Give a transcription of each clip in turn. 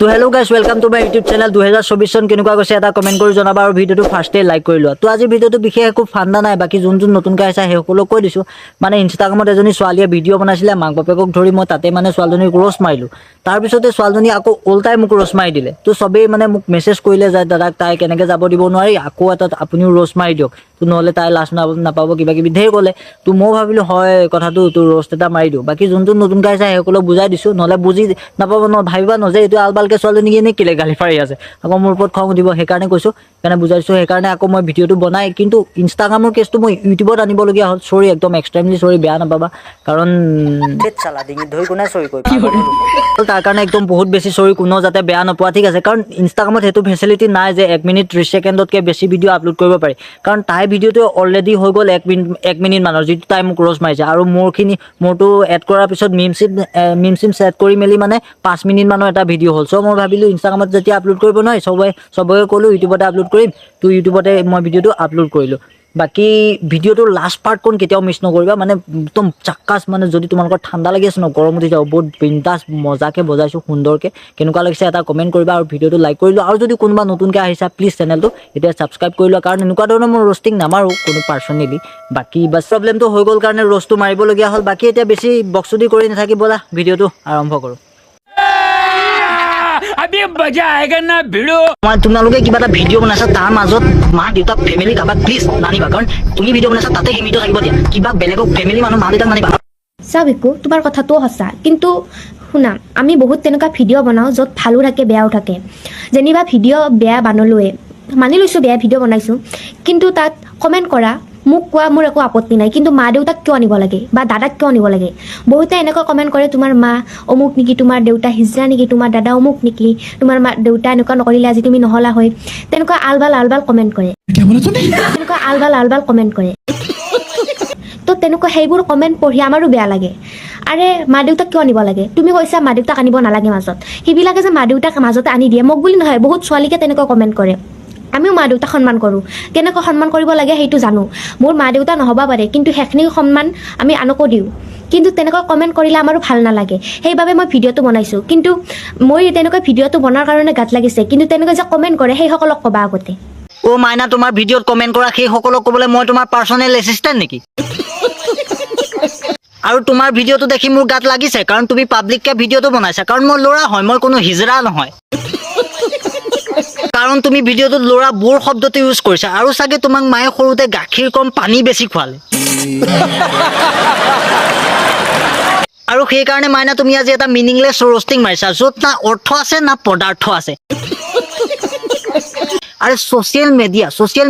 তো hello guys, welcome to my YouTube channel. 2024 চন কেনেকুৱা গৈছে এটা কমেণ্ট কৰি জনাবা আৰু ভিডিঅ'টো ফাৰ্ষ্টে লাইক কৰি লোৱা। তো আজি ভিডিঅ'টো বিশেষ একো ফাণ্ডা নাই। বাকী যোন যোন নতুনকৈ আহিছা, সেইসকলক কৈ দিছোঁ, মানে ইনষ্টাগ্ৰামত এজনী ছোৱালীয়ে ভিডিঅ' বনাইছিলে মাক বাপেকক ধৰি। মই তাতে মানে ছোৱালীজনীক ৰ'ষ্ট মাৰিলোঁ। তাৰপিছতে ছোৱালীজনী আকৌ ওল্টাই মোক ৰ'ষ্ট মাৰি দিলে। তো চবেই মানে মোক মেছেজ কৰিলে যে দাদাক তাই কেনেকৈ যাব দিব নোৱাৰি, আকৌ এটাত আপুনিও ৰ'ষ্ট মাৰি দিয়ক, তো নহ'লে তাই লাজ নাপাব, কিবা কিবি ধেৰ ক'লে। তো ময়ো ভাবিলোঁ হয় কথাটো, তো ৰ'ষ্ট এটা মাৰি দিওঁ। বাকী যোন যোন নতুনকৈ আহিছে, সেইসকলক বুজাই দিছোঁ, নহ'লে বুজি নাপাব ন, ভাবিবা ন যে এইটো আলবালকৈ ছোৱালীজনীক এনেই কেলে গালি পাৰি আছে, আকৌ মোৰ ওপৰত খং উঠিব। সেইকাৰণে কৈছোঁ, সেইকাৰণে বুজাই দিছোঁ। সেইকাৰণে আকৌ মই ভিডিঅ'টো বনাই কিন্তু ইনষ্টাগ্ৰামৰ কেছটো মই ইউটিউবত আনিবলগীয়া হ'ল। চৰি, একদম এক্সট্ৰিমলি চৰি, বেয়া নাপাবা। কাৰণ চালা ডিঙিত ধৰি কোনে চৰি কৰিব? তাৰ কাৰণে একদম বহুত বেছি চৰি, কোনো যাতে বেয়া নোপোৱা, ঠিক আছে? কাৰণ ইনষ্টাগ্ৰামত সেইটো ফেচিলিটি নাই যে 1 মিনিট 30 ছেকেণ্ডতকৈ বেছি ভিডিঅ' আপলোড কৰিব পাৰি। কাৰণ তাইৰ ভিডিঅ'টো অলৰেডি হৈ গ'ল 1 মিনিট, 1 মিনিট মানৰ, যিটো তাই মোক ৰ'ষ্ট মাৰিছে। আৰু মোৰখিনি মোৰটো এড কৰাৰ পিছত মিম চিম ছেট কৰি মেলি মানে 5 মিনিট মানৰ এটা ভিডিঅ' হ'ল। চ' মই ভাবিলোঁ ইনষ্টাগ্ৰামত যেতিয়া আপলোড কৰিব নোৱাৰি, চবকে ক'লোঁ ইউটিউবতে আপলোড কৰিম। তো ইউটিউবতে মই ভিডিঅ'টো আপলোড কৰিলোঁ। বাকী ভিডিঅ'টোৰ লাষ্ট পাৰ্টকণ কেতিয়াও মিছ নকৰিবা, মানে একদম চাক্কাছ। মানে যদি তোমালোকৰ ঠাণ্ডা লাগি আছে ন, গৰম উঠি যাব। বহুত বিন্দাছ মজাকৈ বজাইছোঁ সুন্দৰকৈ। কেনেকুৱা লাগিছে এটা কমেণ্ট কৰিবা আৰু ভিডিঅ'টো লাইক কৰি লোৱা। আৰু যদি কোনোবা নতুনকৈ আহিছা, প্লিজ চেনেলটো এতিয়া ছাবস্ক্ৰাইব কৰি লোৱা, কাৰণ এনেকুৱা ধৰণৰ মই ৰ'ষ্টিং নামাৰোঁ কোনো পাৰ্চনেলি। বাকী বাছ প্ৰব্লেমটো হৈ গ'ল কাৰণে ৰ'ষ্টটো মাৰিবলগীয়া হ'ল। বাকী এতিয়া বেছি বকচুদি কৰি নাথাকি ব'লা ভিডিঅ'টো আৰম্ভ কৰোঁ। अभी मजा आएगा ना, भिड़ू। মই তোমালোকে কিবা এটা ভিডিঅ' বনাইছা, তাৰ মাজত মা দেউতাক, ফেমিলি কাৰোবাক প্লিজ নানিবা। কাৰণ তুমি ভিডিঅ' বনাইছা, তাতে সীমিত থাকিব দিয়া। কিবা বেলেগক, ফেমিলি মানুহ, মা দেউতাক নানিবা। চাওক একো, তোমাৰ কথাটোও সঁচা। কিন্তু শুনা, আমি বহুত তেনেকুৱা ভিডিঅ' বনাওঁ য'ত ভালো থাকে, বেয়াও থাকে। যেনিবা ভিডিঅ' বেয়া বনালোৱে, মানি লৈছোঁ বেয়া ভিডিঅ' বনাইছোঁ, কিন্তু তাত কমেণ্ট কৰা, মোক কোৱা, মোৰ একো আপত্তি নাই। কিন্তু মা দেউতাক কিয় আনিব লাগে বা দাদাক কিয় আনিব লাগে? বহুতে এনেকুৱা কমেণ্ট কৰে, তোমাৰ মা অমুক নেকি, তোমাৰ দেউতা হিজৰা নেকি, তোমাৰ দাদা অমুক নেকি, তোমাৰ মা দেউতা এনেকুৱা নকৰিলে আজি তুমি নহ'লা হয়। তেনেকুৱা আলবাল আলবাল কমেণ্ট কৰে, তেনেকুৱা আলবাল আলবাল কমেণ্ট কৰে। তো তেনেকুৱা সেইবোৰ কমেণ্ট পঢ়ি আমাৰো বেয়া লাগে। আৰে, মা দেউতাক কিয় আনিব লাগে? তুমি কৈছা মা দেউতাক আনিব নালাগে মাজত, সেইবিলাকে যে মা দেউতাক মাজতে আনি দিয়ে। মোক বুলি নহয়, বহুত ছোৱালীকে তেনেকুৱা কমেণ্ট কৰে। আমিও মা দেউতাক সন্মান কৰোঁ, কেনেকৈ সন্মান কৰিব লাগে সেইটো জানো। মোৰ মা দেউতা নহ'ব পাৰে, কিন্তু সেইখিনি সন্মান আমি আনকো দিওঁ। কিন্তু তেনেকুৱা কমেণ্ট কৰিলে আমাৰো ভাল নালাগে। সেইবাবে মই ভিডিঅ'টো বনাইছোঁ। কিন্তু মই তেনেকুৱা ভিডিঅ'টো বনোৱাৰ কাৰণে গাত লাগিছে, কিন্তু তেনেকুৱা যে কমেণ্ট কৰে, সেইসকলক ক'বা আগতে। অ' মাইনা, তোমাৰ ভিডিঅ'ত কমেণ্ট কৰা সেইসকলক ক'বলৈ মই তোমাৰ পাৰ্চনেল এছিষ্টেণ্ট নেকি? আৰু তোমাৰ ভিডিঅ'টো দেখি মোৰ গাত লাগিছে, কাৰণ তুমি পাব্লিককে ভিডিঅ'টো বনাইছা। কাৰণ মই ল'ৰা হয়, মই কোনো হিজৰা নহয়। কাৰণ তুমি ভিডিঅ'টোত ল'ৰা বোৰ শব্দটো ইউজ কৰিছা। আৰু চাগে তোমাক মায়ে সৰুতে গাখীৰ কম পানী বেছি খুৱালে। আৰু সেইকাৰণে মাইনা, তুমি আজি এটা মিনিংলেছ ৰ'ষ্টিং মাৰিছা, য'ত না অৰ্থ আছে না পদাৰ্থ আছে। আৰু ছ'চিয়েল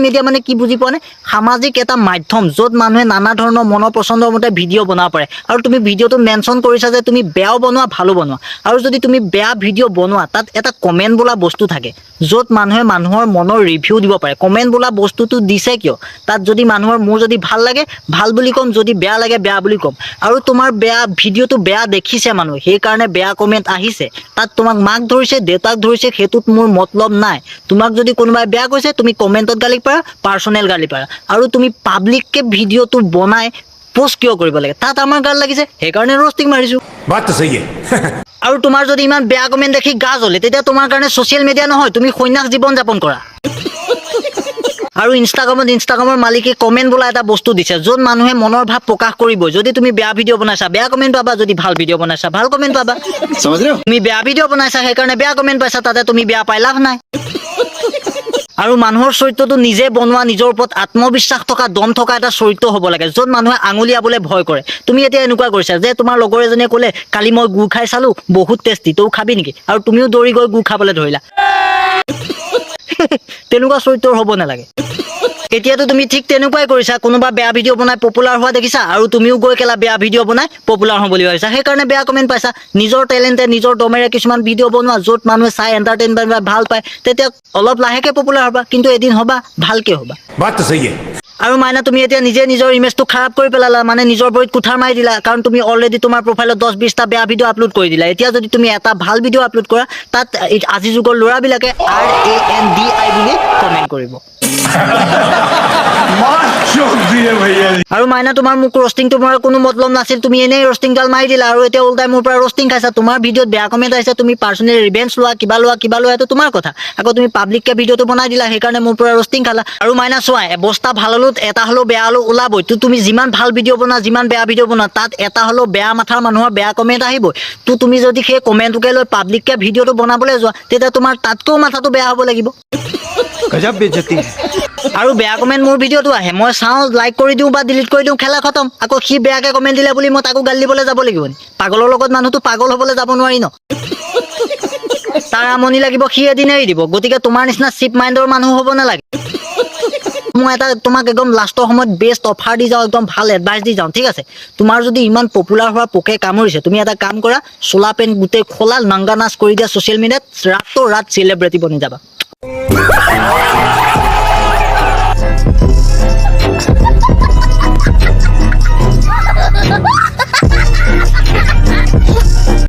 মিডিয়া মানে কি বুজি পোৱা নে? সামাজিক এটা মাধ্যম, য'ত মানুহে নানা ধৰণৰ মনৰ পচন্দৰ মতে ভিডিঅ' বনাব পাৰে। আৰু তুমি ভিডিঅ'টো মেনশ্যন কৰিছা যে তুমি বেয়াও বনোৱা, ভালো বনোৱা। আৰু যদি তুমি বেয়া ভিডিঅ' বনোৱা, তাত এটা কমেণ্ট বোলা বস্তু থাকে, য'ত মানুহে মানুহৰ মনৰ ৰিভিউ দিব পাৰে। কমেণ্ট বোলা বস্তুটো দিছে কিয়? তাত যদি মানুহৰ মোৰ যদি ভাল লাগে, ভাল বুলি ক'ম, যদি বেয়া লাগে, বেয়া বুলি ক'ম। আৰু তোমাৰ বেয়া ভিডিঅ'টো বেয়া দেখিছে মানুহে, সেইকাৰণে বেয়া কমেণ্ট আহিছে। তাত তোমাক মাক ধৰিছে, দেউতাক ধৰিছে, সেইটোত মোৰ মতলব নাই। তোমাক যদি কোনোবাই বেয়া কৈছে, তুমি কমেণ্টত গালি পাৰা, পাৰ্চনেল গালি পাৰা। আৰু তুমি পাব্লিককে ভিডিঅ'টো বনাই পষ্ট কিয় কৰিব লাগে? তাত আমাৰ গাল লাগিছে, সেইকাৰণে ৰ'ষ্টিং মাৰিছোঁ। बात तो सही है। আৰু তোমাৰ যদি ইমান বেয়া কমেণ্ট দেখি গা জ্বলে, তেতিয়া তোমাৰ কাৰণে ছ'চিয়েল মিডিয়া নহয়, তুমি সন্যাস জীৱন যাপন কৰা। আৰু ইনষ্টাগ্ৰামত ইনষ্টাগ্ৰামৰ মালিকে কমেণ্ট বোলা এটা বস্তু দিছে, য'ত মানুহে মনৰ ভাৱ প্ৰকাশ কৰিব। যদি তুমি বেয়া ভিডিঅ' বনাইছা, বেয়া কমেণ্ট পাবা। যদি ভাল ভিডিঅ' বনাইছা, ভাল কমেণ্ট পাবা। समझ रहे हो? তুমি বেয়া ভিডিঅ' বনাইছা, সেইকাৰণে বেয়া কমেণ্ট পাইছা। তাতে তুমি বেয়া পাই লাভ নাই। আৰু মানুহৰ চৰিত্ৰটো নিজে বনোৱা, নিজৰ ওপৰত আত্মবিশ্বাস থকা, দম থকা এটা চৰিত্ৰ হ'ব লাগে, য'ত মানুহে আঙুলিয়াবলৈ ভয় কৰে। তুমি এতিয়া এনেকুৱা কৰিছা যে তোমাৰ লগৰ এজনীয়ে ক'লে, কালি মই গু খাই চালোঁ, বহুত টেষ্টি, তই খাবি নেকি? আৰু তুমিও দৌৰি গৈ গু খাবলৈ ধৰিলা। তেনেকুৱা চৰিত্ৰৰ হ'ব নালাগে। এতিয়াতো তুমি ঠিক তেনেকুৱাই কৰিছা। কোনোবা বেয়া ভিডিঅ' বনাই পপুলাৰ হোৱা দেখিছা আৰু তুমিও গৈ কেলা বেয়া ভিডিঅ' বনাই পপুলাৰ হ'ম বুলি ভাবিছা, সেইকাৰণে বেয়া কমেণ্ট পাইছা। নিজৰ টেলেণ্টে, নিজৰ দমেৰে কিছুমান ভিডিঅ' বনোৱা, য'ত মানুহে চাই এণ্টাৰটেইনমেণ্ট ভাল পায়। তেতিয়া অলপ লাহেকে পপুলাৰ হ'বা, কিন্তু এদিন হ'বা, ভালকে হ'বা। बात तो सही है। আৰু মাইনা, তুমি এতিয়া নিজে নিজৰ ইমেজটো খাৰাপ কৰি পেলালা, মানে নিজৰ ভৰিত কুঠাৰ মাৰি দিলা। কাৰণ তুমি অলৰেডি তোমাৰ প্ৰফাইলত 10-20টা বেয়া ভিডিঅ' আপলোড কৰি দিলা। এতিয়া যদি তুমি এটা ভাল ভিডিঅ' আপলোড কৰা, তাত আজি যুগৰ ল'ৰাবিলাকে RANDI বুলি কমেণ্ট কৰিব। আৰু মাইনা, তোমাৰ মোক ৰষ্টিংটো মৰাৰ কোনো মতলব নাছিল। তুমি এনেই ৰষ্টিংডাল মাৰি দিলা আৰু এতিয়া ওলটাই মোৰ পৰা ৰষ্টিং খাইছা। তোমাৰ ভিডিঅ'ত বেয়া কমেণ্ট আহিছে, তুমি পাৰ্চনেলি ৰিভেঞ্চ লোৱা, কিবা লোৱা, কিবা লোৱা, এইটো তোমাৰ কথা। আকৌ তুমি পাব্লিককে ভিডিঅ'টো বনাই দিলা, সেইকাৰণে মোৰ পৰা ৰষ্টিং খালা। আৰু মাইনা চোৱা, এবস্তা ভাল হ'লেও এটা হ'লেও বেয়া হ'লেও ওলাবই। তো তুমি যিমান ভাল ভিডিঅ' বনোৱা, যিমান বেয়া ভিডিঅ' বনোৱা, তাত এটা হ'লেও বেয়া মাথাৰ মানুহৰ বেয়া কমেণ্ট আহিবই। তো তুমি যদি সেই কমেণ্টটোকে লৈ পাব্লিককে ভিডিঅ'টো বনাবলৈ যোৱা, তেতিয়া তোমাৰ তাতকৈও মাথাটো বেয়া হ'ব লাগিব। गजब बेइज्जती है। আৰু বেয়া কমেণ্ট মোৰ ভিডিঅ'টো আহে, মই চাওঁ, লাইক কৰি দিওঁ বা ডিলিট কৰি দিওঁ, খেলা খতম। আকৌ সি বেয়াকে কমেণ্ট দিলে বুলি মই তাকো গালি দিবলৈ যাব লাগিব নি? পাগলৰ লগত মানুহটো পাগল হ'বলৈ যাব নোৱাৰি ন। তাৰ আমনি লাগিব, সি এদিন এৰি দিব। গতিকে তোমাৰ নিচিনা চিপ মাইণ্ডৰ মানুহ হ'ব নালাগে। মই এটা তোমাক একদম লাষ্টৰ সময়ত বেষ্ট অফাৰ দি যাওঁ, একদম ভাল এডভাইচ দি যাওঁ, ঠিক আছে? তোমাৰ যদি ইমান পপুলাৰ হোৱাৰ পোকে কামুৰিছে, তুমি এটা কাম কৰা, চোলা পেণ্ট গোটেই খোলা নাংগা নাচ কৰি দিয়া ছ'চিয়েল মিডিয়াত, रातों रात চেলিব্ৰিটি বনি যাবা।